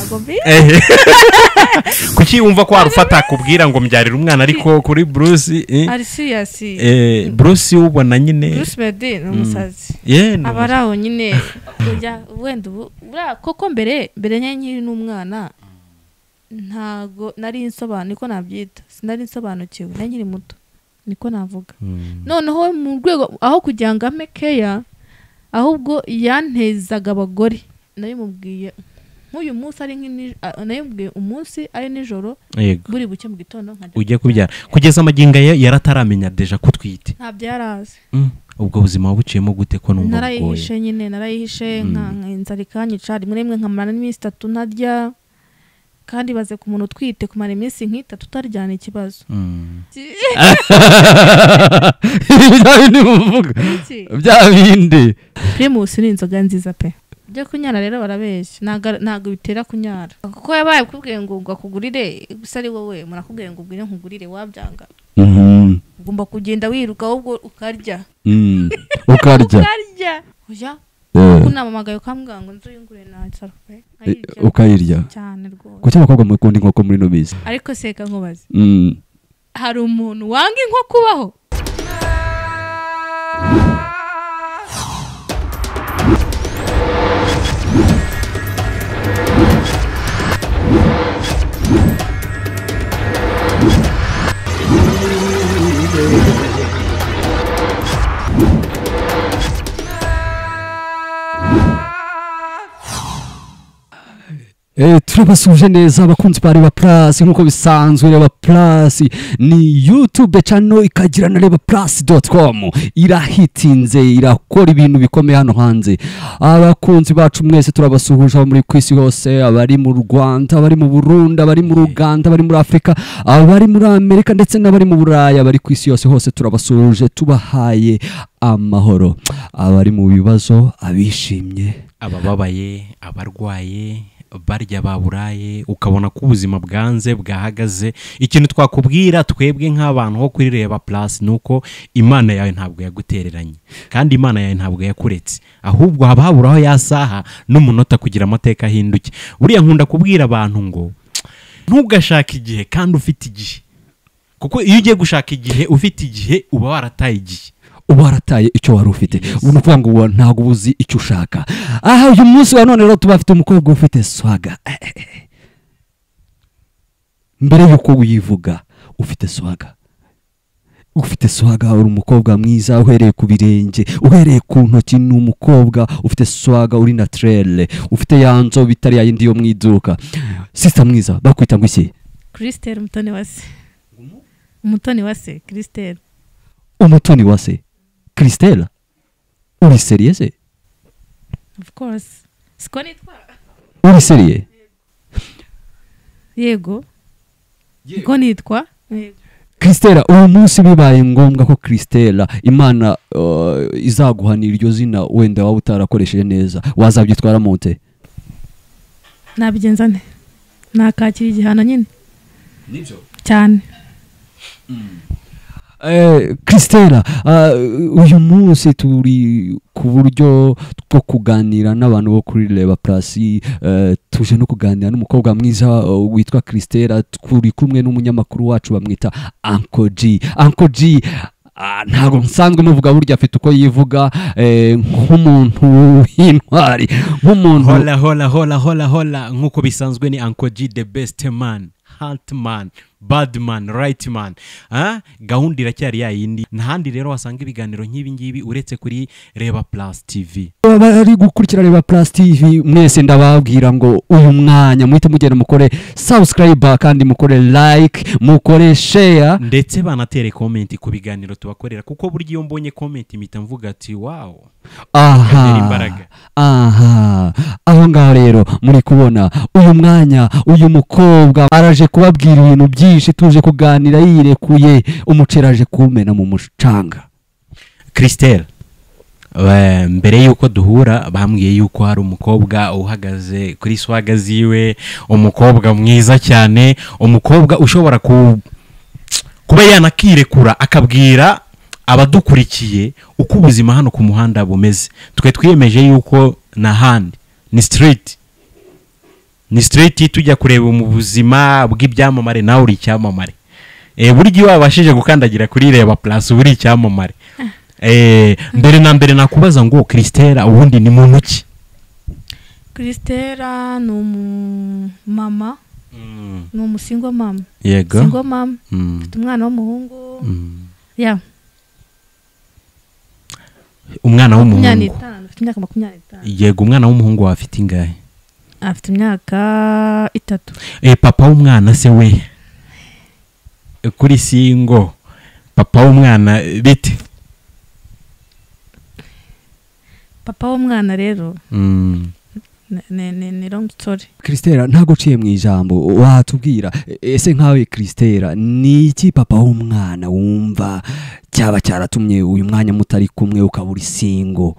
Ntabwo mbizi. Kuki wumva ko warufata akubwira ngo mbyarira umwana, ariko kuri Bruce ari serious? Bruce ubona nyine Bruce Melody ni umusazi. Aba ari aho nyine wenda ubu koko mbere nkiri n'umwana ntago nari nsobanuye, niko nabyita, sinari nsobanukiwe, nari nkiri muto niko navuga. Noneho mu rwego aho kugira ngo ampe keya, ahubwo yantezaga abagore. Nabimubwiye nk'uyu munsi ari nabimubwiye umunsi ari nijoro buri buke mu gitondo ujye kubyara. Kugeza amagingo ye yarataramenya deja ko utwite. Ntabyo yarazi. Ubwo buzima buciyemo gute ko numva bugoye? Narayihishe nyine, narayihishe nka inzara ikanyica, rimwe rimwe nkamara n'iminsi 3 ntarya. Kandi baze ku muntu utwite kumara iminsi nk'itatu utaryana ikibazo. Bya bindi muvuga. Bya bindi. Primus ni inzoga nziza pe. Byo kunyara rero barabeshya, ntago bitera kunyara. Kuko yabaye akubwiye ngo akugurire, gusa ari wowe murakubwiye ngo ubwire nkugurire wabyanga. Ugomba kugenda wiruka ahubwo ukarya. Ukarya. Ukarya. Oya. Kunamamagaye ukambwira ngo nzuyungure na pe. Ukayirya. Cyane rwose. Kuki abakobwa mukunda inkoko muri no bizi? Ariko seka nkubaze. Hari umuntu wanga inkoko ubaho? Turabasuje neza abakunzi ba Reba Plus nkuko bisanzwe. Reba Plus ni YouTube channel ikagira na rebaplus.com, irahitinze, irakora ibintu bikomeye hano hanze. Abakunzi bacu mwese turabasuhuje muri kwisi hose, abari mu Rwanda, abari mu Burundi, abari mu Uganda, abari muri Afrika, abari muri Amerika ndetse n'abari mu Buraya, abari kwisi yose hose turabasuhuje, tubahaye amahoro. Abari mu bibazo, abishimye, abababaye, abarwaye, barya baburaye, ukabona ko ubuzima bwanze bwahagaze. Ikintu twakubwira twebwe nk'abantu ho kuri Reba Plus nuko Imana yawe ntabwo yagutereranye, kandi Imana yawe ntabwo yakuretse, ahubwo haba haburaho yasaha n'umunota kugira amateka ahinduke. Buriya nkunda kubwira abantu ngo ntugashake igihe kandi ufite igihe, kuko iyo ugiye gushaka igihe ufite igihe uba warataye igihe, uba warataye icyo wari ufite. Ubu ukuvuga ngo ntabwo uzi icyo ushaka. Aha uyu munsi wa none rero tubafite umukobwa ufite swaga. Mbere yuko uyivuga ufite swaga, ufite swaga, uri umukobwa mwiza uhereye ku birenge, uhereye ku ntoki, ni umukobwa ufite swaga, uri naturelle, ufite ya nzobe itari yindi yo mu iduka. Sister mwiza, bakwita ngo iki? Christelle Umutoni wa se. Umutoni wa se Christelle. Umutoni wa se Christelle, uri serieux? Of course. Siko nitwa. Uri serieux? Yego. Niko nitwa. Christelle, uyu munsi bibaye ngombwa ko Christelle Imana izaguhanira iryo zina wenda waba utarakoresheje neza, wazabyitwara mute? Nabigenza nte? Nakakira igihano nyine. Nibyo? Cyane. Christelle, uyu munsi turi ku buryo bwo kuganira n'abantu bo kuri Reba Plus, tuje no kuganira n'umukobwa mwiza witwa Christelle. Turi kumwe n'umunyamakuru wacu bamwita Uncle G. Uncle G ntabwo nsanzwe muvuga, burya afite uko yivuga nk'umuntu w'intwari, nk'umuntu hola hola hola hola hola. Nkuko bisanzwe ni Uncle G, the best man, hunt man, bad man, right man. Gahunda iracyari ya yindi. Ntahandi rero wasanga ibiganiro nk'ibi ngibi uretse kuri Reba Plus TV. Bari gukurikira Reba Plus TV mwese ndababwira ngo uyu mwanya muhite mugenda mukore subscribe, kandi mukore like, mukore share, ndetse banatere comment ku biganiro tubakorera, kuko burya iyo mbonye comment mpita mvuga ati wow. Aha, aha, aho ngaho rero muri kubona uyu mwanya uyu mukobwa araje kubabwira ibintu byinshi, tuje kuganira yirekuye, umuceri aje kumena mu mucanga. Christelle, mbere yuko duhura bambwiye yuko hari umukobwa uhagaze kuri swaga ziwe, umukobwa mwiza cyane, umukobwa ushobora kuba yanakirekura akabwira abadukurikiye uko ubuzima hano ku muhanda bumeze. Twe twiyemeje yuko nahandi ni street. Ni straight tujya kureba mu buzima bw'ibyamamare, nawe uri icyamamare. Burya iyo wabashije gukandagira kuri Reba Plus uba uri icyamamare. Mbere na mbere nakubaza ngo Christella ubundi ni muntu ki? Christella ni umumama, ni umusingo mama. Yego. Single mama, mfite umwana w'umuhungu. Ya. Umwana w'umuhungu. Afite imyaka 25. Yego, umwana w'umuhungu wawe afite ingahe? Afite imyaka 3. Papa w'umwana se we? Kuri singo papa w'umwana bite? Papa w'umwana rero ni long story. Christella, ntago uciye mu ijambo, watubwira ese nkawe Christella ni iki papa w'umwana wumva cyaba cyaratumye uyu mwanya mutari kumwe ukaba uri singo?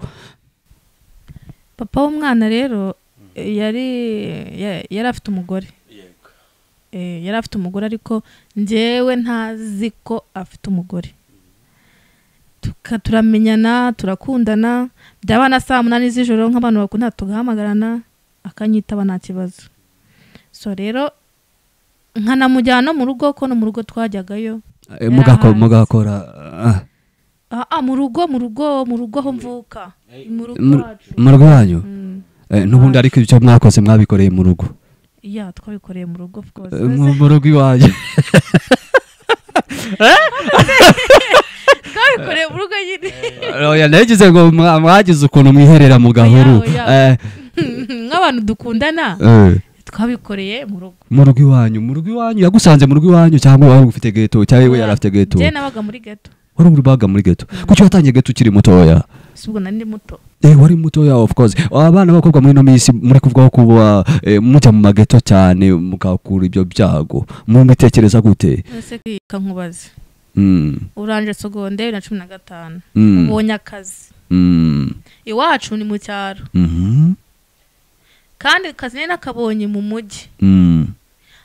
Papa w'umwana rero yari afite umugore. Yego. Yari afite umugore ariko njyewe ntazi ko afite umugore. Turamenyana, turakundana, byaba na saa 8 z'ijoro nk'abantu bakunda tugahamagarana, akanyitaba nta kibazo. So rero nkanamujyana mu rugo, ko no mu rugo twajyagayo. Mugakora mu rugo aho mvuka, mu rugo wacu. Mu rugo wanyu? N'ubundi ariko ibyo mwakoze mwabikoreye mu rugo? Ya, twabikoreye mu rugo of course. Mu rugo iwanyu. Twabikoreye mu rugo nyine. Oya, nagize ngo mwagize ukuntu mwiherera mu gahuru. Nk'abantu dukundana twabikoreye mu rugo. Mu rugo iwanyu, mu rugo iwanyu yagusanze mu rugo iwanyu cyangwa wari ufite ghetto cyangwa we yari afite ghetto? Njye nabaga muri ghetto. Wari ubaga muri ghetto. Kuki watangiye ghetto ukiri mutoya? Subwo nari ndi muto. Wari mutoya of course. Abana b'abakobwa muri no minsi muri kuvuga kuba mujya mu mageto cyane mukakura ibyo byago. Mubitekereza gute? Ese nkubaze. Uranje secondaire na 15. Ubonye akazi. Iwacu ni mu cyaro. Kandi kazi nakabonye mu mujyi.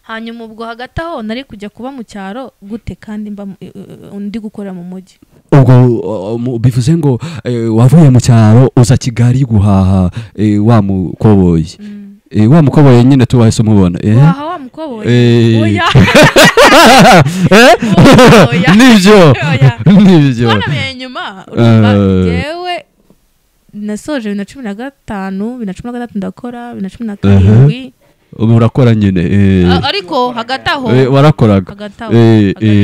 Hanyuma ubwo hagati aho nari kujya kuba mu cyaro gute kandi mba undi gukora mu mujyi. Ubwo bivuze ngo wavuye mu cyaro uza Kigali guhaha wa mukoboyi. Wa mukoboyi nyine tubahise umubona. Waha wa mukoboyi. Oya. Nibyo. Nibyo. Twanamenye nyuma urumva jewe nasoje 2015, 2016 ndakora, 2017. Ubu urakora nyine. Ariko hagati aho warakoraga. Hagati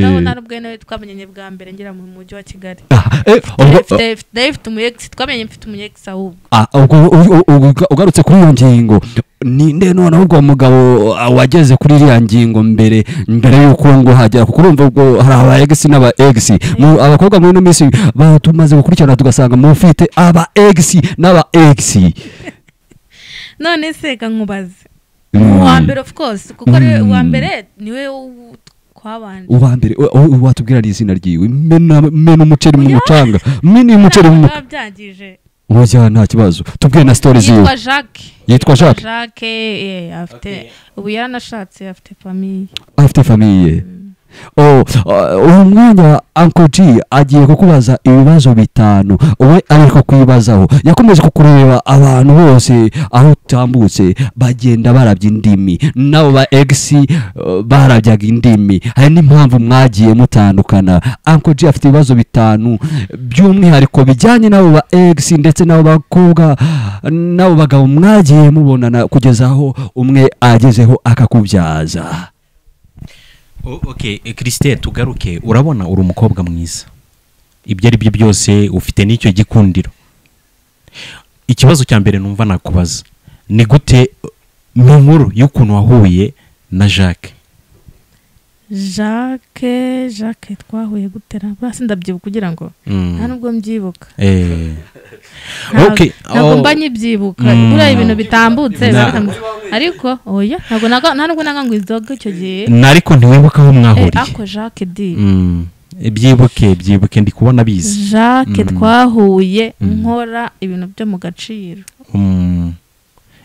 aho narubwe nawe twamenyanye bwa mbere ngira mu mujyi wa Kigali. Mfite umu ex, twamenye mfite umu ex ahubwo. Ubwo ugarutse kuri iyo ngingo, ninde none ahubwo mugabo wageze kuri iriya ngingo mbere yuko ngo hagera, kuko urumva ubwo hari aba ex n'aba ex. Abakobwa muri ino minsi batumaze gukurikirana tugasanga mufite aba ex n'aba ex. None se nkubaze. Uwa mbere of course, kuko uwa mbere niwe twabanje. Uwa mbere watubwira izina ryiwe? Mena umuceri mu mucanga. Mena umuceri mu mucanga. Byangije. Oya, nta kibazo. Tubwire na stories yiwe. Yitwa Jacques. Yitwa Jacques. Jacques afite ubu yaranashatse, afite famille. Afite famille. Uyu mwanya Uncle G agiye kukubaza ibibazo 5 we ariko kwibazaho. Yakomeje kukureba abantu bose aho utambutse bagenda barabya indimi, nabo ba ex barabyaga indimi. Hari n'impamvu mwagiye mutandukana. Uncle G afite ibibazo 5 by'umwihariko bijyanye nabo ba ex ndetse nabo bakobwa nabo bagabo mwagiye mubonana kugeza aho umwe agezeho akakubyaza. Okay, Christelle, tugaruke. Urabona uri umukobwa mwiza, ibyo ari byo byose ufite n'icyo gikundiro. Ikibazo cya mbere numva nakubaza ni gute mu nkuru y'ukuntu wahuye na Jacques? Jacques twahuye gute? Basi ndabyibuka kugira ngo nta nubwo mbyibuka. Okay, ntabwo mba nyibyibuka buriya ibintu bitambutse ariko oya ntabwo nta nubwo nanga ngo inzoga icyo gihe. Ariko ntiwibuka aho mwahuriye? Ako Jacques di byibuke ndi kubona bizi. Jacques twahuye nkora ibintu byo mu gaciro.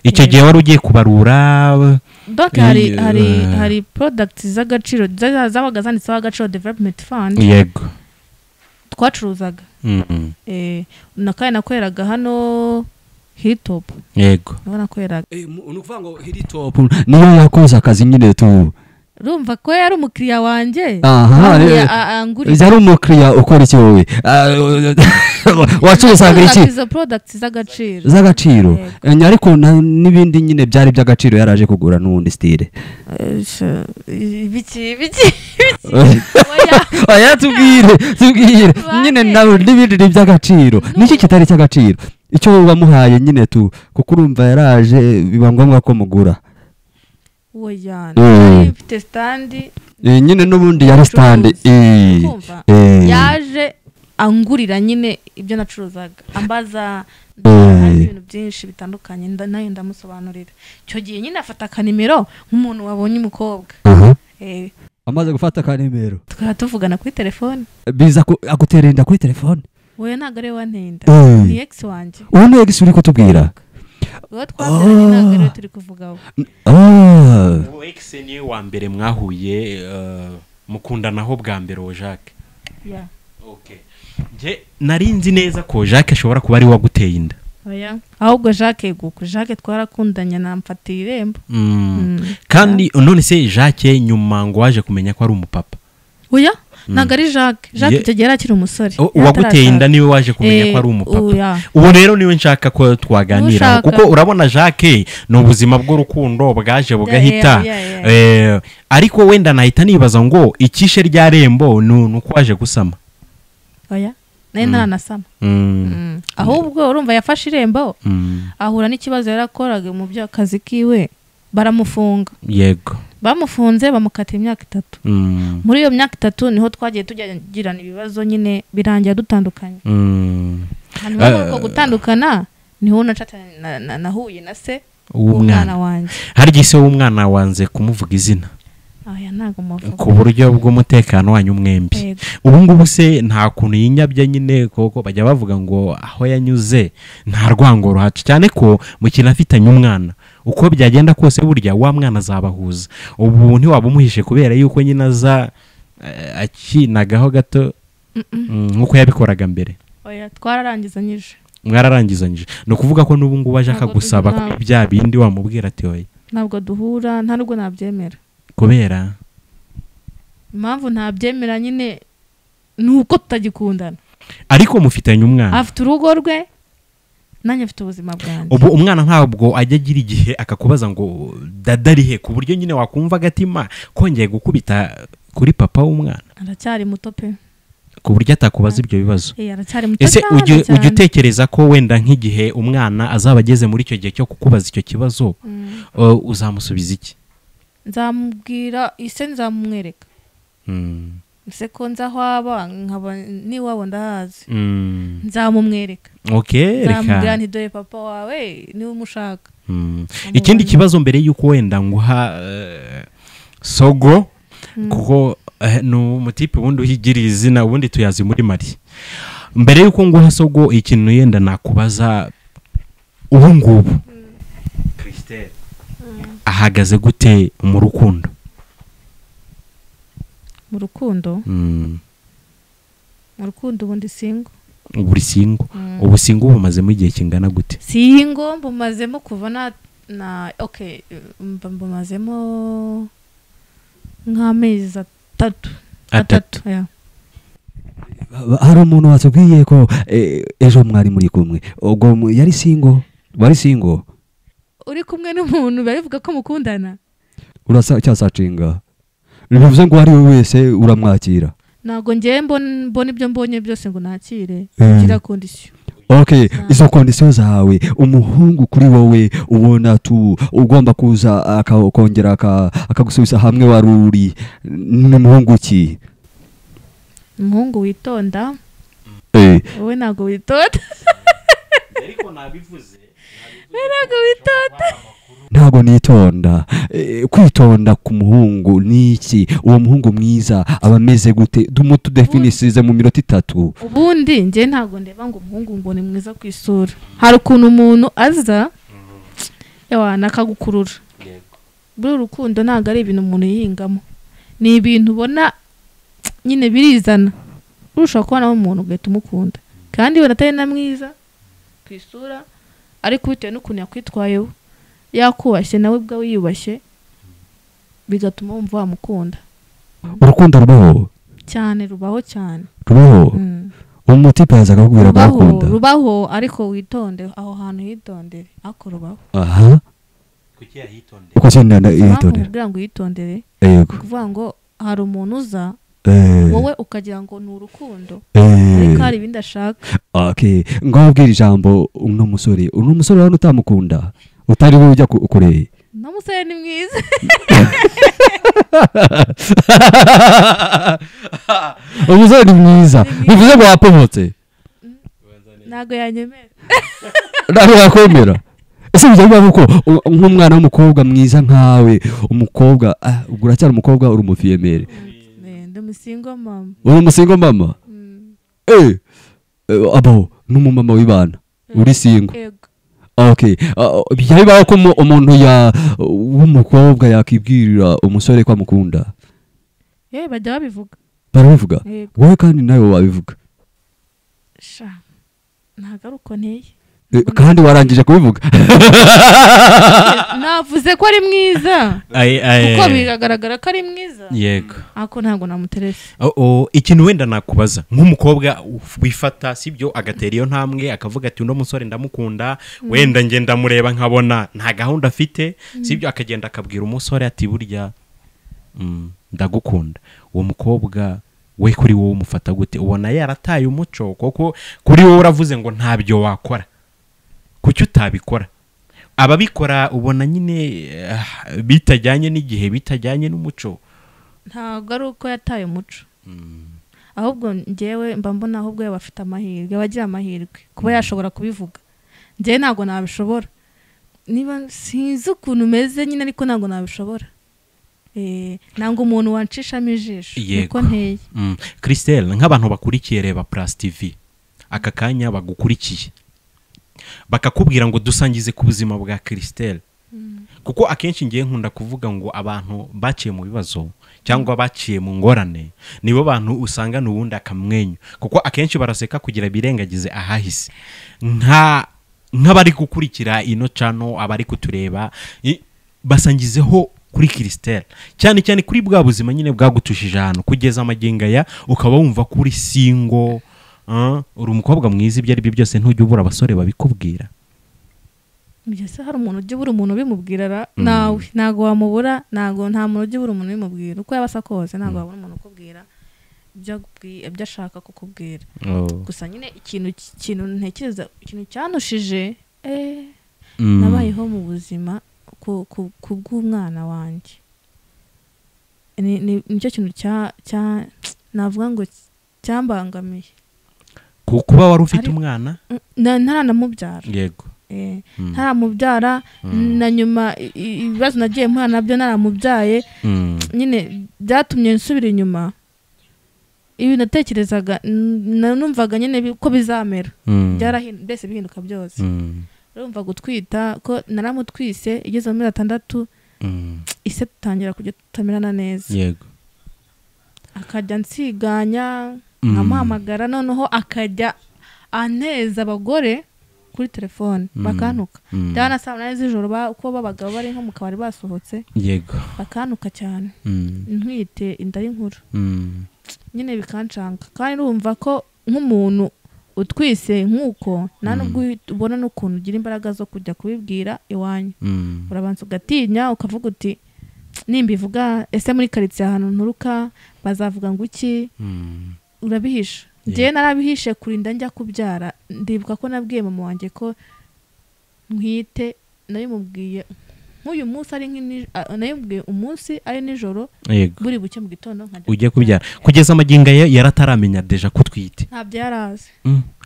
Icyo gihe wari ugiye kubarura? Donc hari products z'agaciro zabaga zanditseho Agaciro Development Fund. Yego. Twacuruzaga. Nakaya nakoreraga hano Hilltop. Yego. Niho nakoreraga. Ni ukuvuga ngo Hilltop niyo yakoze akazi nyine tu. Urumva ko yari umukiriya wanjye. Aha, yari umukiriya ukora iki wowe? Wacuruzaga iki? Izo products z'agaciro. Z'agaciro. Ariko n'ibindi nyine byari by'agaciro yaraje kugura n'ubundi style. Ibiki. Oya tubwire nyine nawe n'ibindi ni by'agaciro. Niki kitari cy'agaciro? Icyo wamuhaye nyine tu kuko urumva yaraje biba ngombwa ko mugura. Oya, mfite stand nyine n'ubundi yari stand yaje angurira nyine ibyo nacuruzaga, ambaza ibintu byinshi bitandukanye, nayo ndamusobanurira. Icyo gihe nyine afata akanimero nk'umuntu wabonye umukobwa. Amaze gufata akanimero tukaba tuvugana kuri telefone. Biza agutera inda kuri telefone? Oya, ntabwo ari we wanteye inda, ni ex wanjye. Uwo ni ex uri kutubwira? Uwo twabyaranye ntabwo ari we turi kuvugaho. Uwo ex ni wa mbere mwahuye mukundanaho bwa mbere uwo Jacques? Yeah. Okay. Nje nari nzi neza ko Jacques ashobora kuba ari waguteye inda. Oya, ahubwo Jacques guko Jacques twarakundanye namfatiye irembo. Kandi none se Jacques nyuma ngo waje kumenya ko ari umupapa? Oya, ntabwo ari Jacques. Jacques icyo gihe yari akiri umusore. Uwaguteye inda niwe waje kumenya ko ari umupapa. Ubu rero niwe nshaka ko twaganira, kuko urabona Jacques ni ubuzima bw'urukundo bwaje bugahita. Ariko wenda nahita nibaza ngo ikishe rya rembo ni uko waje gusama. Oya, nayo ntaranasama. Ahubwo urumva yafashe irembo ahura n'ikibazo yarakoraga mu by'akazi kiwe, baramufunga. Yego. Bamufunze bamukata imyaka 3. Muri iyo myaka 3 niho twagiye tugirana ibibazo nyine birangira dutandukanye. Hanyuma uko gutandukana niho nahuye na se w'umwana wanjye. Hari igihe se w'umwana wanze kumuvuga izina? Oya, ntabwo muvuga. Ku buryo bw'umutekano wanyu mwembi. Ubu ngubu se nta kuntu yinyabye nyine, koko bajya bavuga ngo aho yanyuze nta rwango ruhaca, cyane ko mukina afitanye umwana. Uko byagenda kose burya wa mwana azabahuza. Ubu ntiwaba umuhishe kubera yuko nyine aza akinagaho gato nkuko yabikoraga mbere. Oya, twararangizanyije. Mwararangizanyije. Ni ukuvuga ko n'ubu ngubu aje akagusaba ko bya bindi wamubwira ati oya. Ntabwo duhura, nta nubwo nabyemera. Kubera impamvu ntabyemera nyine ni uko tutagikundana. Ariko mufitanye umwana. Afite urugo rwe, nanjye mfite ubuzima bwanjye. Ubu umwana ntabwo ajya agira igihe akakubaza ngo dada ari he, ku buryo nyine wakumva agatima kongeye gukubita kuri papa w'umwana? Aracyari muto pe, ku buryo atakubaza ibyo bibazo. Aracyari muto. Ese ujya utekereza ko wenda nk'igihe umwana azaba ageze muri icyo gihe cyo kukubaza icyo kibazo, uzamusubiza iki? Nzamubwira ise, nzamumwereka. Ese ko nza aho aba nkaba niwabo ndahazi. Nzamumwereka. Okay, reka. Nzamubwira nti dore papa wawe niwe umushaka. Ikindi kibazo mbere yuko wenda nguha sogo, kuko ni umutipe ubundi uhigiriye izina ubundi tuyazi muri Mali. Mbere yuko nguha sogo, ikintu yenda nakubaza ubu ngubu. Christelle ahagaze gute mu rukundo? Mu rukundo? Mu rukundo ubundi single. Buri single. Ubu single bumazemo igihe kingana gute? Single mbumazemo kuva na okay, mbumazemo nk'amezi 3. Yeah. Hari umuntu watubwiye ko ejo mwari muri kumwe. Ubwo yari single, wari single. Uri kumwe n'umuntu barivuga ko mukundana. Urasa cyasacinga. Bivuze ngo ari we wese uramwakira. Ntabwo ngiye mbona ibyo mbonye byose ngo nakire, ngira condition. Okay, izo condition zawe umuhungu kuri wowe ubona tu ugomba kuza akongera akagusubiza hamwe waruri, ni muhungu ki? Umuhungu witonda. Wowe ntabwo witonda. Ariko nabivuze. Ntabwo witonda. Ntabwo nitonda. Kwitonda ku muhungu ni iki? Uwo muhungu mwiza aba ameze gute? Tumutudefinisize mu minota 3. Ubundi nje ntabwo ndeba ngo umuhungu ngo ni mwiza ku isura. Hari ukuntu umuntu aza yawana akagukurura. Buri urukundo ntabwo ari ibintu umuntu yihingamo. Ni ibintu ubona nyine birizana. Urusha kubona umuntu ugahita umukunda. Kandi we atari na mwiza ku isura, Ariko bitewe n'ukuntu yakwitwayeho, yakubashye nawe ubwawe wiyubashye, bigatuma wumva wamukunda. Urukundo rubaho cyane, rubaho cyane, rubaho. Umutipe yazaga akubwira ko akunda, rubaho, ariko witonde aho hantu hitondere, ariko rubaho. Aha kuki yahitondera? Uko cyane yitondera kugira ngo yitondere. Yego, kuvuga ngo hari umuntu uza wowe ukagira ngo ni urukundo, ariko hari ibindi ashaka. Okay, ngo abwira ijambo uno musore urabona utamukunda, utari wowe ujya kure. No musore ni mwiza. Umusore ni mwiza, bivuze ngo wapomotse. Ntago yanyemera. Ntago yakwemera. Ese bijya biba uko nk'umwana w'umukobwa mwiza nkawe, umukobwa ubwo uracyari umukobwa, uri umufiyemere? Ndi umusingo mama. Uri umusingo mama? Abo n'umumama w'ibana uri singo. Okay, bijya bibaho ko umuntu w'umukobwa yakibwirira umusore ko amukunda? Bajya babivuga. Barabivuga? Wowe kandi nawe wabivuga? Sha, ntago ari uko nteye. Kandi warangije kubivuga. Navuze ko ari mwiza kuko biragaragara ko ari mwiza. Yego, ariko ntago namuterese. Ikintu wenda nakubaza nk'umukobwa wifata, sibyo, agatera iyo ntambwe akavuga ati uno musore ndamukunda, wenda nge ndamureba nkabona nta gahunda afite, sibyo, akagenda akabwira umusore ati burya ndagukunda. Uwo mukobwa we kuri wowe umufata gute? Ubona yarataye umuco? Kuko kuri wowe uravuze ngo ntabyo wakora, kuki utabikora? Ababikora ubona nyine bitajyanye n'igihe, bitajyanye n'umuco. Ntabwo ari uko yataye umuco, ahubwo njyewe mba mbona ahubwo yaba afite amahirwe, abagira amahirwe kuba yashobora kubivuga. Njyewe ntabwo nabishobora, niba sinzi ukuntu umeze nyine, ariko ntabwo nabishobora. Ntabwo umuntu wancishamo ijisho, niko nteye. Christelle, nk'abantu bakurikiye Reba Plus TV aka kanya bagukurikiye bakakubwira ngo dusangize ku buzima bwa Christelle, kuko akenshi ngiye nkunda kuvuga ngo abantu baciye mu bibazo cyangwa baciye mu ngorane nibo bantu usanga n'ubundi akamwenyu, kuko akenshi baraseka kugira birengagize ahahise. Nk'abari gukurikira ino channel, abari kutureba, basangizeho kuri Christelle, cyane cyane kuri bwa buzima nyine bwagutushije ahantu kugeza amagingo aya ukaba wumva kuri single. Uri umukobwa mwiza, ibyo ari byo byose ntujya ubura abasore babikubwira. Mbese hari umuntu ujya ubura umuntu ubimubwira? Nawe ntago wamubura, ntago nta muntu ujya ubura umuntu ubimubwira, uko yaba asa kose ntago wabura umuntu ukubwira ibyo ashaka kukubwira. Gusa nyine ikintu ntekereza, ikintu cyanushije, nabayeho mu buzima ku bw'umwana wanjye, nicyo kintu navuga ngo cyambangamiye. Kuba wari ufite umwana ntaranamubyara. Yego, ntaramubyara, na nyuma ibibazo nagiye mpura nabyo naramubyaye nyine byatumye nsubira inyuma. Ibi natekerezaga, numvaga nyine ko bizamera, mbese bihinduka byose. Urumva gutwita ko naramutwise igeze mu mezi 6, ise tutangira kujya tutamerana neza. Yego, akajya nsiganya, nkamuhamagara, noneho akajya anteza abagore kuri telefone bakantuka. Byana saa 8 z'ijoro uko babaga bari nko mu kabari basohotse. Yego, bakantuka cyane. Ntwite inda y'inkuru nyine bikancanga. Kandi urumva ko nk'umuntu utwise nk'uko nta nubwo ubona n'ukuntu ugira imbaraga zo kujya kubibwira iwanyu. Urabanza ugatinya ukavuga uti nimbivuga ese muri karitsiye ahantu nturuka bazavuga ngo iki? Urabihisha. Njyewe narabihishe kurinda njya kubyara. Ndibuka ko nabwiye mama wanjye ko ntwite, nabimubwiye nk'uyu munsi ari nabimubwiye umunsi ari nijoro, buri buke mu gitondo nkajya ujye kubyara. Kugeza amagingo ye yarataramenya deja ko utwite? Ntabyo yarazi.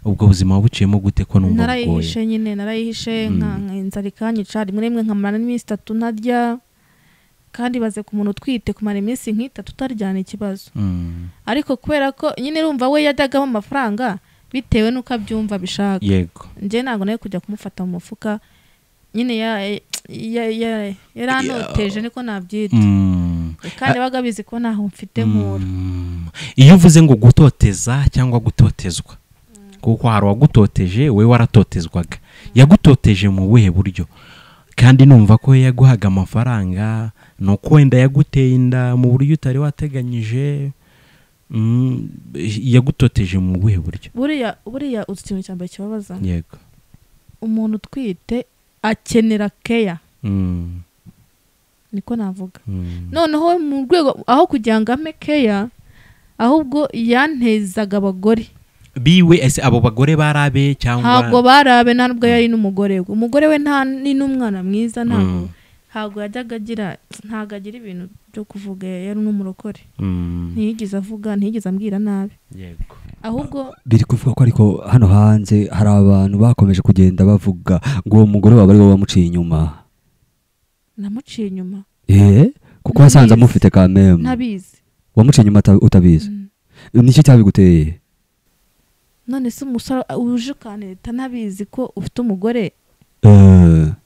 Ubwo buzima wabuciyemo gute ko numva bugoye? Narayihishe nyine, narayihishe inzara ikanyica, rimwe rimwe nkamara n'iminsi 3 ntarya. Kandi baze ku muntu utwite kumara iminsi nk'itatu utaryana ikibazo. Ariko kubera ko nyine urumva we yajyagamo amafaranga bitewe n'uko abyumva bishaka. Yego, njye ntabwo nawe kujya kumufata mu mufuka nyine yaranoteje niko nabyita. Kandi baga bizi ko ntaho mfite nkura. Iyo uvuze ngo gutoteza cyangwa gutotezwa, Kuko hari uwagutoteje, we waratotezwaga. Yagutoteje mu buhe buryo? Kandi numva ko yaguhaga amafaranga, nuko wenda yaguteye inda mu buryo utari wateganyije. Yagutoteje mu buhe buryo? Buriya uzi ikintu cya mbere kibabaza? Yego. Umuntu utwite akenera care. Niko navuga. Noneho mu rwego aho kugira ngo ampe care, ahubwo yantezaga abagore biwe. Ese abo bagore barabe cyangwa? Ntabwo barabe, ntabwo yari n'umugore we. Umugore we nta ni n'umwana mwiza, ntabwo yajyaga agira, ntabwo agira ibintu byo kuvuga, yari n'umurokore. Ntiyigeze avuga, ntiyigeze ambwira nabi. Yego. Ahubwo biri kuvuga ko ariko hano hanze hari abantu bakomeje kugenda bavuga ngo uwo mugore wawe ari wowe wamuciye inyuma. Namuciye inyuma? Kuko wasanze amufite kameme. Ntabizi. Wamuciye inyuma utabizi? Niki cyabiguteye? None se umusore uje ukaneta ntabizi ko ufite umugore,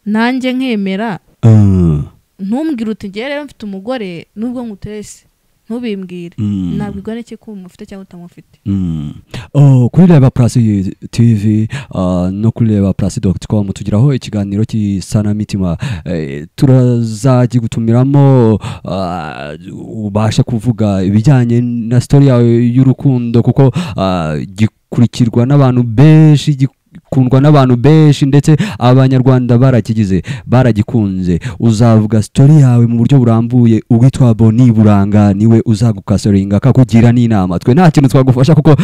nanjye nkemera, ntumbwire uti ngewe rero mfite umugore, nubwo ngutese ntubimbwire, nabwirwa n'iki ko umufite cyangwa utamufite? Oh, kuri Reba Plus TV no kuri Reba Plus.com tugiraho ikiganiro cy'isanamitima. Turazagigutumiramo ubashe kuvuga ibijyanye na story yawe y'urukundo, kuko gikurikirwa n'abantu benshi, gikundwa n'abantu benshi, ndetse abanyarwanda barakigize, baragikunze. Uzavuga story yawe mu buryo burambuye. Uwitwa Boni Buranga niwe uzagukasoringa akakugira n'inama. Twe nta kintu twagufasha kuko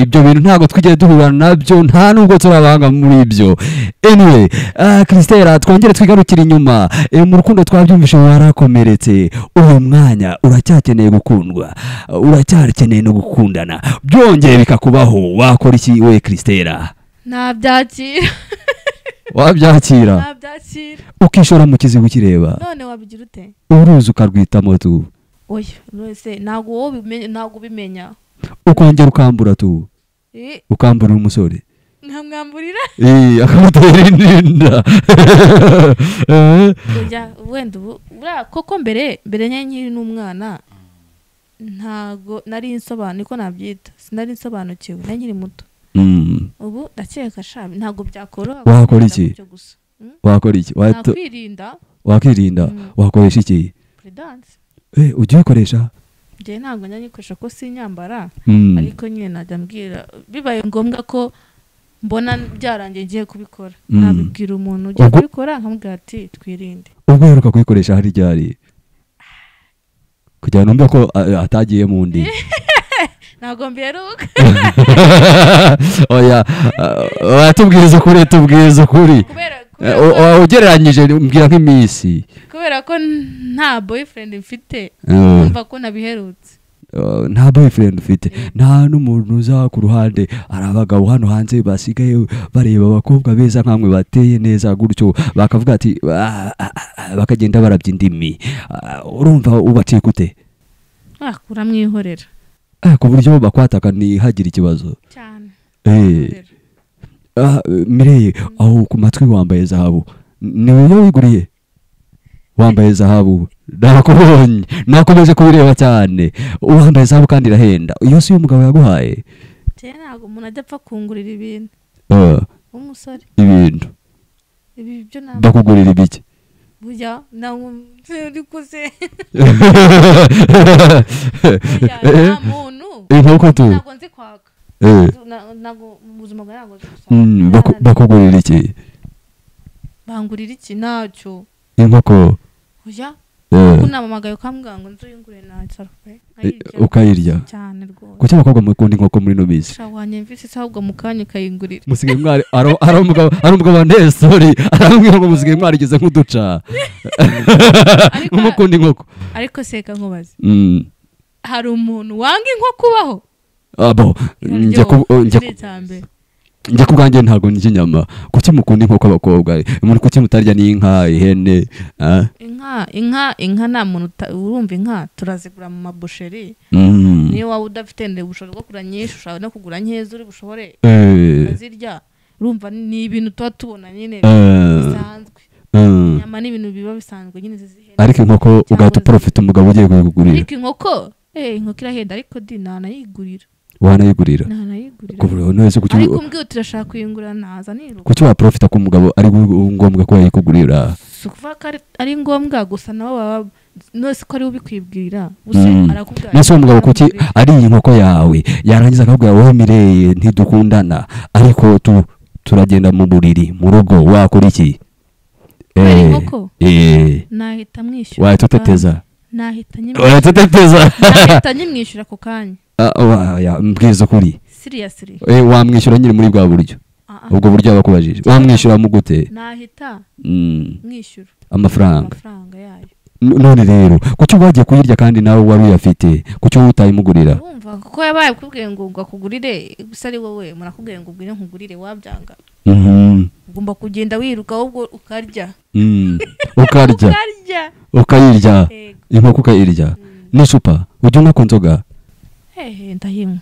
ibyo bintu ntabwo twigeze duhura nabyo, nta nubwo turabanga muri ibyo. Anyway, Christella, twongere twigarukire inyuma. Mu rukundo twabyumvishe warakomeretse. Uyu mwanya uracyakeneye gukundwa, uracyakeneye no gukundana, byongeye bikakubaho, wakora iki we Christella? Nabyakira. Wabyakira? Nabyakira. Ukishora mu kizibu ukireba? None wabigira ute? Uruzi ukarwitamo tu. Oya, none ntabwo wowe ubimenya, ntabwo ubimenya. Ukongera ukambura tu. Ukambura umusore. Nkamwamburira? Akamutera inda. Oya, wenda ubu buriya koko mbere nkiri n'umwana, ntago nari nsobanukiwe, niko nabyita, sinari nsobanukiwe, nari nkiri muto. Ubu ndakeka sha ntabwo byakoroha. Wakora iki? Wakora iki? Wakwirinda. Wakirinda. Wakoresha iki? Prudence. Ujye uyikoresha? Njye ntabwo njya nyikoresha ko sinyambara, ariko nyine najya mbwira bibaye ngombwa ko mbona byarangiye ngiye kubikora, nabibwira umuntu ugiye kubikora nkamubwira ati twirinde. Ubwo uheruka kuyikoresha hari ryari? Kugira ngo numve ko atagiye mu ndi. Ntabwo mbiheruka. Oya, tubwiriza ukuri, tubwiriza ukuri. Ugereranyije mbwira nk'iminsi. Kubera ko nta boyfriend mfite, numva ko nabiherutse. Nta boyfriend ufite, nta n'umuntu uza ku ruhande. Hari abagabo hano hanze basigaye bareba abakobwa beza nkamwe bateye neza gutyo, bakavuga ati bakagenda barabya indimi. Urumva ubaciye gute? Uramwihorera. Ku buryo bakwataka ntihagire ikibazo cyane. Mireye, aho ku matwi wambaye zahabu, ni wowe wiguriye? Wambaye zahabu, nakubonye, nakomeje kubireba cyane. Wambaye zahabu kandi irahenda. Iyo si umugabo yaguhaye? Ntabwo umuntu ajya apfa kungurira ibintu. Umusore. Ibintu. Ibi byo ntabwo. Bakugurira ibiki? Burya uri kuze. Nta muntu. Inkoko tu. Ntabwo nzi kwaka. Ntabwo mu buzima bwawe ntabwo nzi gusaba. Bakugurira iki? Bangurira iki? Ntacyo. Inkoko. Oya. Kunamamagaye ukambwira ngo nzuyingure ntacyo. Ukayirya. Cyane rwose. Kuki abakobwa mukunda inkoko muri ino minsi? Sha wanyumvise se ahubwo mukanya ukayingurira. Musigaye mwari ari umugabo wa story arambwira ngo musigaye mwarigeze nk'uduca. Mukunda inkoko. Ariko seka nkubaze. Hari umuntu wanga inkoko ubaho? Abo njye kubwanjye ntago ndya inyama. Kuki mukunda inkoko abakobwa? Umuntu kuki mutarya n'inka, ihene? Inka nta muntu urumva inka turazigura mu mabusheri. Niyo waba udafite ubushobozi bwo kugura nyinshi, ushobora no kugura nkeya uri bushobore ukazirya. Urumva ni ibintu tuba tubona nyine bisanzwe. Inyama ni ibintu biba bisanzwe nyine zizihenda. Ariko inkoko ugahita uprofita umugabo ugiye kuyigurira. Ariko inkoko, inkoko irahenda ariko di ntanayigurira. Wanayigurira? Nanayigurira. None se kuki Ariko umbwiye uti urashaka kuyingura, naza niruka. Kuki waprofita ko umugabo ari ngombwa ko yayikugurira? Si ukuvuga ko ari ngombwa gusa, nabo baba nose ko ari we ubikwibwira gusa, arakubwira. Nese uwo mugabo kuki ari iyi nkoko yawe, yarangiza akakubwira: "Wowe Mireye, ntidukundana, ariko turagenda mu buriri mu rugo," wakora iki? Kubera inkoko? Eh. Nahita mwishyura. Wahita uteteza? Nahita Wahita uteteza? Nahita nyimwishyura ako kanya. Ah, ya, mbwiza ukuri. Seriously. Wamwishyura nyine muri bwa buryo, Ah, ah. ubwo buryo bakubajije, wamwishyura mu gute? Nahita mwishyura amafaranga. Amafaranga yayo. None rero kuki wagiye kuyirya kandi nawe wari uyafite? Kuki wowe utayimugurira? Urumva kuko yabaye akubwiye ngo akugurire gusa, ari wowe murakubwiye ngo ubwire nkugurire, wabyanga? Ugomba kugenda wiruka ahubwo ukarya. Ukarya. Ukarya. Ukayirya. Yego. Inkoko ukayirya n'icupa. Ujya unywa ku nzoga? Hehe, ndayinywa.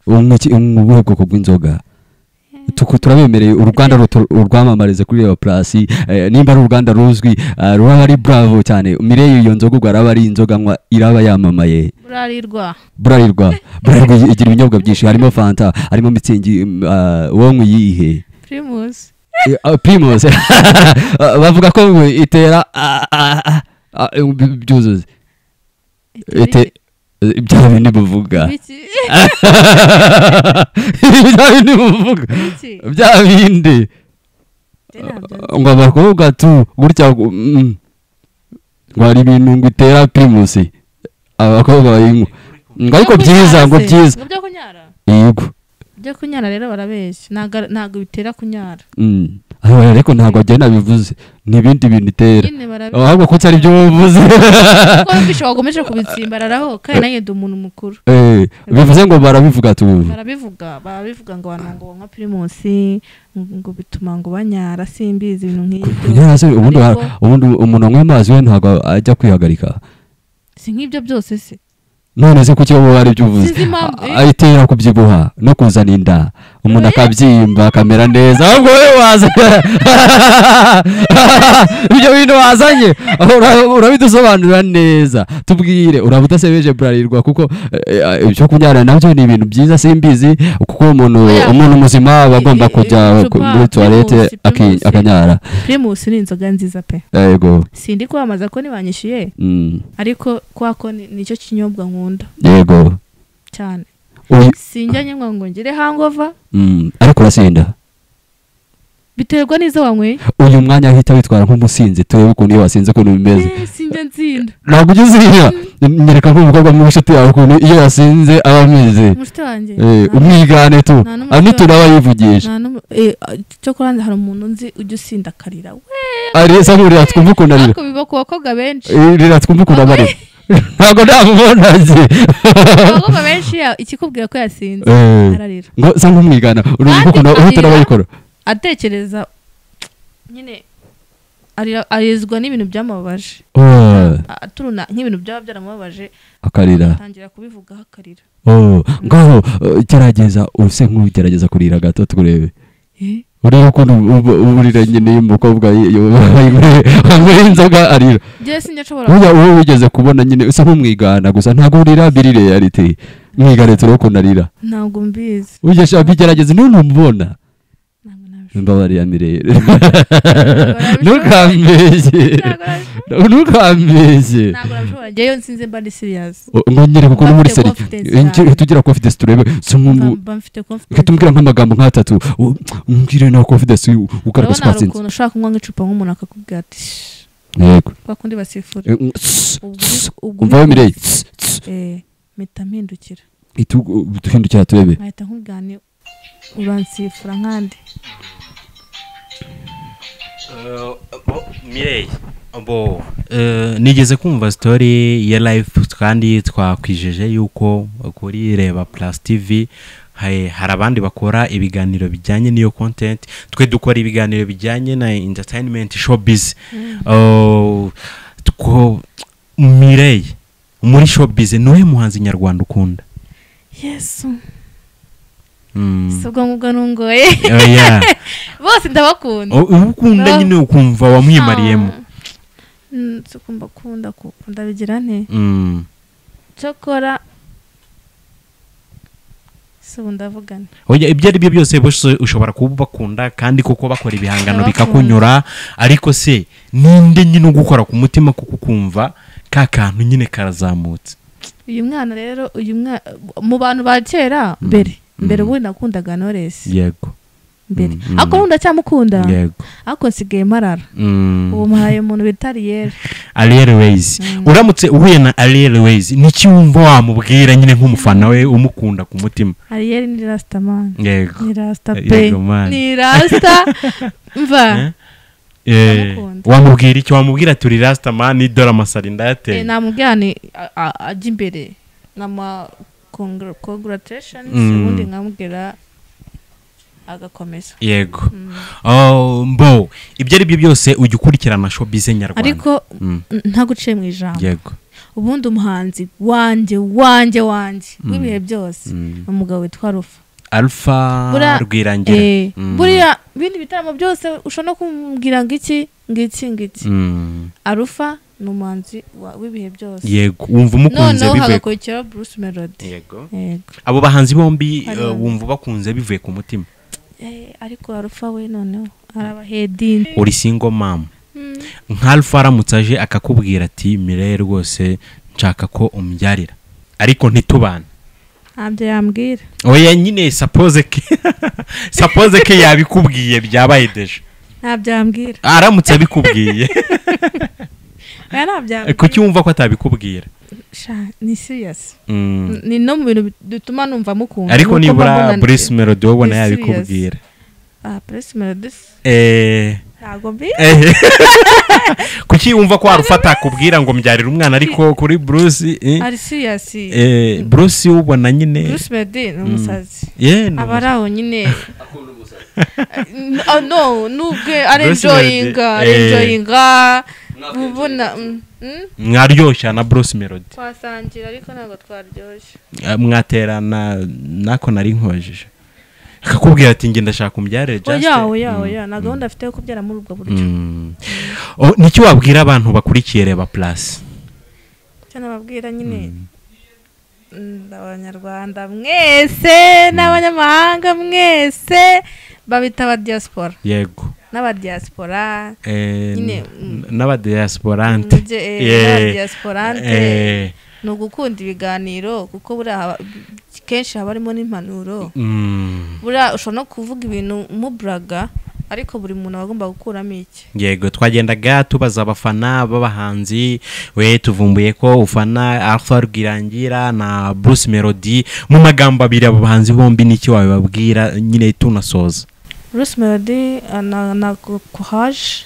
Unywa iki? Unywa ubuhe bwoko bw'inzoga? Turabemereye uruganda urwamamarize kuri Reba Plus, nimba ari uruganda ruzwi, ruraba ari bravo cyane. Mireye, iyo nzoga ubwo araba ari inzoga anywa, iraba yamamaye. Burarirwa. Burarirwa. Burarirwa igira ibinyobwa byinshi, harimo Fanta, harimo Mützig. Wowe unywa iyihe? Primus. Primus bavuga ko ngo itera byuzuze. Bya bindi buvuga. Biki? Bya bindi buvuga. Biki? Bya bindi. Njye ntabyo nzi. Ngo abakobwa tu gutya, ngo hari ibintu ngo itera Primus, abakobwa bayinywa ngo ariko Byo byiza ngo kunyara se? Byiza. Ngo byo kunyara? Yego. Byo kunyara rero barabeshya, ntabwo bitera kunyara. Ariko ntabwo agenda nabivuze, ni ibindi bintu itera. Nyine barabeshya. Ahubwo kuki ari byo uvuze? Kuko wumvishe wagomeje kubitsimbararaho, kandi nanjye ndi umuntu mukuru. Bivuze ngo barabivuga tu. Barabivuga ngo abantu ngo banywa Primus ngo bituma ngo banyara, simbizi, ibintu nk'ibyo. Kunyara se ubundi Ariko ubundi umuntu anywa amazi we ntabwo ajya kwihagarika? Si nk'ibyo byose se? None se kuki wowe ari byo uvuze? Sinzi impamvu, eh? Ayitera kubyibuha no kuzana inda, umuntu akabyimba akamera neza. Ahubwo wowe waza ibyo bintu wazanye urabidusobanurira neza, tubwire uraba udasebeje Burarirwa, kuko ibyo kunyara nabyo ni ibintu byiza, simbizi, kuko umuntu Oya. umuntu muzima aba agomba kujya icupa muri toilette Primus, Primus. akanyara. Primus ni inzoga nziza pe. Yego. Sindi kwamamaza ko ntibanyishyuye, ariko kwa ko nicyo kinyobwa nkunda cyane. Sinjya nywa ngo ngire hangover. Ariko urasinda? Biterwa n'izo wanyweye. Uyu mwanya ahita witwara nk'umusinzi, turebe ukuntu iyo wasinze ukuntu bimeze. Sinjya nsinda. Ntabwo ujya uzinda? Nyereka nk'umukobwa mw'inshuti yawe ukuntu iyo yasinze aba ameze. Umushuti wanjye? Umwigane tu. Nta n'umushuti N'utuntu aba yivugisha. Nta cyo kuranze hari umuntu nzi ujya usinda akarira we. Ari sa nk'urira, twumva ukuntu arira. Ariko biba ku bakobwa benshi. Rira twumva ukuntu aba arira. Ntabwo namubona nzi. Abakobwa benshi ikikubwira ko yasinze, ararira. Ngo sa nk'umwigana, urumva Kandi ukuntu uhita arira. urabayikora. Atekereza nyine, arira, arizwa n'ibintu byamubabaje. Oh, Aturuna nk'ibintu byaba byaramubabaje, akarira. atangira kubivugaho akarira. Oh, ngaho gerageza use nk'ugerageza kurira gato turebe. Urebe ukuntu urira nyine iyo umukobwa wanyweye inzoga arira. Njyewe sinjya nshobora. Burya wowe wigeze kubona nyine usa nk'umwigana gusa, ntabwo urira biri reality. Mwigane turebe ukuntu arira. Ntabwo mbizi. Ujya shaka bigerageze none umubona. Ntabwo nabishobora. Mbabarira Mireye. Ntabwo Ntukambeshye. nabishobora. Ntukambeshye. Ntabwo nabishobora. Njyewe nsinze mba ndi serious. Ngo nyereka ukuntu muri Mba mfite seri. confidence cyane. Tugira confidence turebe. Si nk'umu Mba mfite confidence. Reka tumbwira nk'amagambo nk'atatu, umbwire na confidence ugaragaza Urabona ko hari watsinze. ukuntu ushobora kunywa nk'icupa, nk'umuntu akakubwira ati "Shh," Yego. kwa kundi basifura. Ubwo ubwo Umva we Mireye. Tss, tss. Mpita mpindukira. Duhindukira turebe. Nkahita nkubwira ni uransifura nkandi. Mireye bo, nigeze kumva story ya life, kandi twakwijeje yuko kuri Reba Plus TV hari abandi bakora ibiganiro bijyanye n'iyo content. Twe dukora ibiganiro bijyanye na entertainment, showbiz. Mireye, muri showbiz niwe muhanzi nyarwanda ukunda? Yesu! Si ubwo ngubwo nungoye. Oya. Bose ndabakunda. Uba ukunda nyine ukumva wamwimariyemo? Si uko mbakunda, kuko ndabigira nte? Cyokora Se ubu ndavugana. Oya, ibyo ari byo byose bose ushobora kuba ubakunda kandi kuko bakora ibihangano bikakunyura, ariko se ninde nyine ugukora ku mutima kuko ukumva ka kantu nyine karazamutse? Uyu mwana rero, uyu mwana mu bantu ba kera mbere ubundi nakundaga Knowless. Yego. Mbere. Ariko ubu ndacyamukunda. Yego. Ariko nsigaye marara. Ubu mparaye umuntu bita Ariel. Ariel Ways. Uramutse uhuye na Ariel Ways, niki wumva wamubwira nyine nk'umufana we umukunda ku mutima? Ariel ni rasta man. Yego. Ni rasta pe. Ni rasta. Mva. Wamubwira iki? Wamubwira turi rasta man, idora amasari ndayateye. Namubwira ni ajya imbere. Nama congratulations, ubundi nkamubwira agakomeza. Yego. Mbo ibyo ari byo byose ujya ukurikirana showbiz nyarwanda. Ariko ntaguciye mu ijambo. Yego. Ubundi umuhanzi wanjye w'ibihe byose umugabo witwa Alpha. Alpha Rwirangira. Buriya bindi bitaramo byose ushobora no kumubwira ngiki ngiki ngiki. Alpha ni umuhanzi w'ibihe byose. Yego, wumva umukunze bivuye. Noneho hagakurikiraho Bruce Melody. Yego. Abo bahanzi bombi wumva bakunze bivuye ku mutima. Ariko Alpha we noneho arabahedin. Uri single mom. Nka Alpha aramutse aje akakubwira ati Mireille rwose nshaka ko umbyarira, ariko ntitubana. Ntabyo yambwira. Oya nyine suppose ke yabikubwiye byabaye deje. Ntabyo yambwira. Aramutse abikubwiye. Oya ntabyo yambwira. Kuki wumva ko atabikubwira? Sha ni serious. Ni no mu bintu bituma numva mukunda. Ariko nibura Bruce Melody wabona yabikubwira. Bruce Melody. Ntago mbi. Kuki wumva ko Alpha atakubwira ngo mbyarira umwana ariko kuri Bruce ari serious. Bruce ubona nyine Bruce Melody ni umusazi. Abaraho nyine akunda umusazi. No, nubwe ari enjoyinga ubona mwaryoshya na Bruce Melody. Twasangira ariko ntabwo twaryoshye. Mwaterana nako nari nkojeje. Akakubwira ati nge ndashaka umbyarire just. Oya na gahunda afite yo kubyara muri ubwo buryo. Niki wabwira abantu bakurikiye Reba Plus? Cyo nababwira nyine abanyarwanda mwese n'abanyamahanga mwese babita aba diaspora. Yego. N'aba diaspora nyine n'aba diasporante. Diasporante. Ni ugukunda ibiganiro kuko buriya kenshi haba harimo n'impanuro. Buriya ushobora no kuvuga ibintu muburaga ariko buri muntu aba agomba gukuramo iki. Yego, twagendaga tubaza abafana b'abahanzi, we tuvumbuye ko ufana Alpha Rwirangira na Bruce Melody. Mu magambo abiri abo bahanzi bombi niki wabibabwira nyine tunasoza? Bruce Melody na courage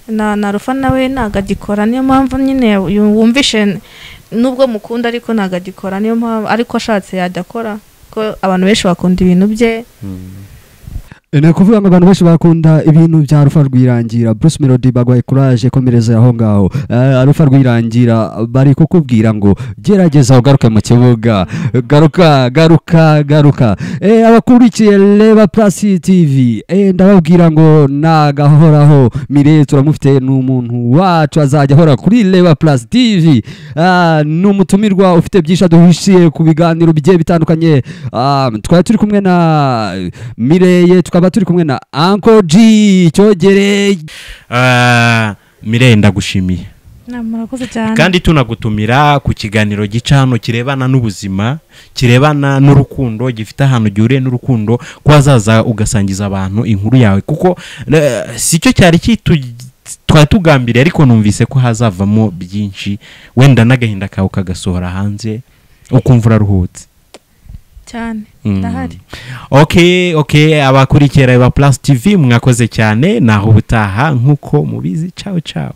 na Alpha nawe nagagikora, niyo mpamvu nyine wumvishe nubwo mukunda ariko nagagikora, niyo mpamvu ariko ashatse yajya akora ko abantu benshi bakunda ibintu bye. Ni kuvuga ngo abantu benshi bakunda ibintu bya Alpha Rwirangira. Bruce Melody bagwaye courage, komereza aho ngaho. Alpha Rwirangira bari kukubwira ngo gerageza ugaruke mu kibuga, garuka garuka garuka. Abakurikiye Reba Plus TV, ndababwira ngo nagahoraho Mireille turamufite, ni umuntu wacu azajya ahora kuri Reba Plus TV. Ni umutumirwa ufite byinshi aduhishiye ku biganiro bigiye bitandukanye. Twari turi kumwe na Mireille, tukaba turi kumwe na Uncle G Cyogere. Mireille ndagushimiye. Murakoze cyane. Kandi tunagutumira ku kiganiro gica hano kirebana n'ubuzima, kirebana n'urukundo, gifite ahantu gihuriye n'urukundo, ko wazaza ugasangiza abantu inkuru yawe, kuko sicyo cyari twari tugambiriye, ariko numvise ko hazavamo byinshi, wenda n'agahinda kawe kagasohora hanze ukumva uraruhutse cyane. Ndahari. Okay, abakurikira Reba Plus TV mwakoze cyane, naho ubutaha nkuko mubizi. Ciao ciao.